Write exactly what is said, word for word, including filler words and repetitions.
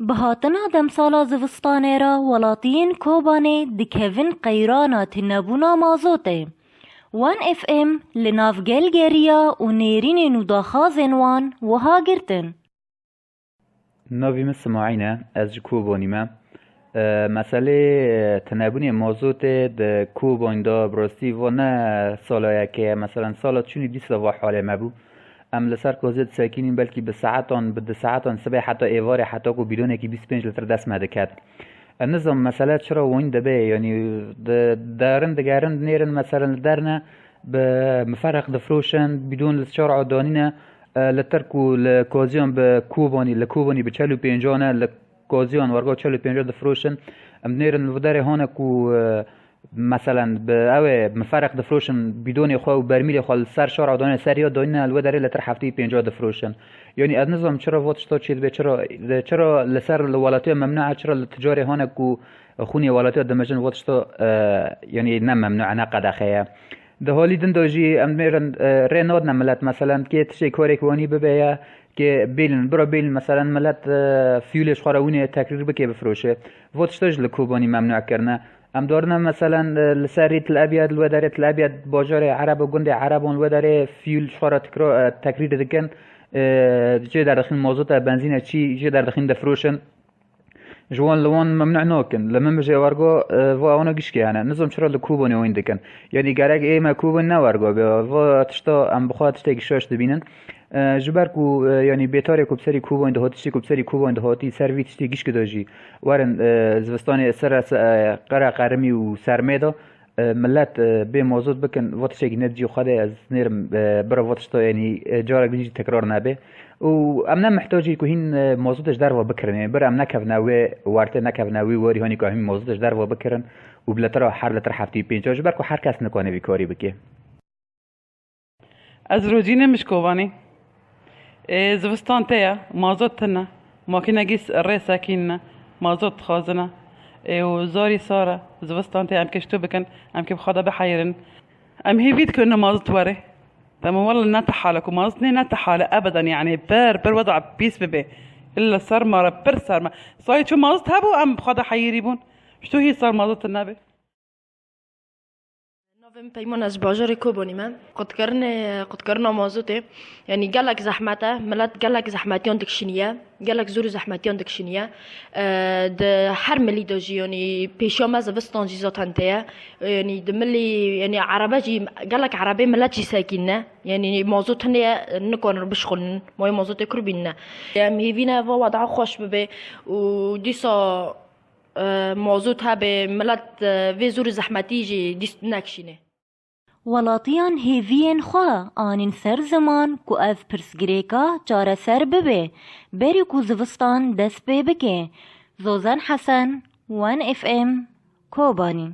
Bi hatina demsala zivistanê re welatiyên Kobanê dikevin qeyrana tinebûna mazotê. One F M li nav gel geriya û nêrînên û daxwazên wan wiha girtin. Navê min Simaîl e, ez ji Kobanî me. E, meselê, e, tinebûnê mazotê di Kobanî de bi rastî va ne sala yekê ye. Meselen sala çûnî dîsa va halê me bû. Em li ser kozê disekînîn, belkî bi saetan, bi du saetan sibê heta êvarê, heta ku bîdonekî bîst pênc lîtir dest me diket. Ez nizam mesele çira wayîn dibe, yanî di, derin digerin, dinêrin meselen li derne bi mifereq difroşin, bîdon li çar a danîne, e, lîtir ku li Koziyan bi Kobanî, li Kobanî bi çel û pêncan e, li Koziyan wergo çel û pêncan difroşin. Em dinêrin li vê derê hane ku, e, Meselen, bi ew ê mifereq difroşin, bîdonê xwe û bermîlê xwe li ser şara danê, ser ya danîne, li wê derê li tir heftî pênca difroşin. Yanî ez nizam çira va tişta çê dibe, çira, çira li ser li welatiya memnû e, çira li ticarê hane ku xûnê welatiya dimijin va tişta, e, yanî ne memnû e, ne qedexe ye. Di halî din de jî em mêrin, e, rê nadine milet, meselen, kê tiştê karek wanî bibe ye, kê bêlin, bira bêlin, meselen, milet, e, fiyûlê ji xwe re wînê tekrîr bike, bifroşe. Va tişta jî li Kobanî memnû kirine. Em darine meselen, e, li ser rê Til Ebyad, li wê derê Til Ebyad bajarê Ereb û gundê Erebon li wê derê fiyûl ji xwe re tikra-, e, tekrîr dikin. E, jê derdixin mazot e, benzîn e, çî jê derdixin difroşin. Ji wan li wan memnû nakin. Li min bijê wergo, e, va ewana gişkê hene. Nizam çira li Kobanê wîn dikin. Yanî gerek ê me Kobanê ne wergo be. Va tişta em bi xwe tiştekî şaş dibînin. E, ji ber ku, e, yanî bêtarê ku bi serî Kobanê dihotî, tiştê ku bi serî Kobanê dihotî, ser vî tiştê gişkê de jî werin, e, zivistanê sere se-, e, qere qerimî û sermê de, e, milet, e, bê mazot bikin, va tiştekî ne di cî xwe de, ez nêrim, e, bira va tişta, yanî, e, carek din jî tekrar nebe. Û em ne mihtacî ku hîn, e, mazotê ji derve bikirin, yanî bira em nekevine wê wertê, nekevine wî warî, hanî ku em hîn mazotê ji derve bikirin û bi lîtira her lîtir heftî pênc, ji ber ku her kes nikane vî karî bike. Ez rojînê min ji Kobanê. Ê, zivistan tê ye, mazot tune. Makînekî s-, rê sekînine, mazot dixwazine. Ê, û zarî sar e, zivistan tê ye, em kiştû bikin, em kê bi xwe de biheyrin. Em hêvî dikin mazot were. Dema wele ne ti hal e ku mazot nê, ne ti hal e ebeden, yanî pir, pir weda pîs bibe. Illa serma re, pir serma. Sayê çû mazot hebû, em bi xwe de heyirî bûn. Ji tu hî sar mazot nebe. Navê min Peyman, ez ji bajarê Kobanî me. Qutkirinê, qutkirina mazotê, yanî gelek zehmet e. Milet gelek zehmetiyan dikişîniye. Gelek zor û zehmetiyan dikişîniye. E, di her milî de jî, yanî pêşiya me zivistan jî zaten tê ye. E, yanî di milî, yanî erebe jî, gelek erebê milet jî sekînine. Yanî mazot hine ye, nikarin bişxulin. Mayê mazotê kur bînine. Em hêvî ne va weda xweş bibe û dîsa e, mazot hebe, milet, e, vê zor û zehmetî jî dîst nekişîne. Welatiyan hêviyên xwe anîn ser ziman ku ev pirsgirêka çareser bibe, berî ku zivistan dest pê bike. Zozen Hesen, One F M, Kobanî.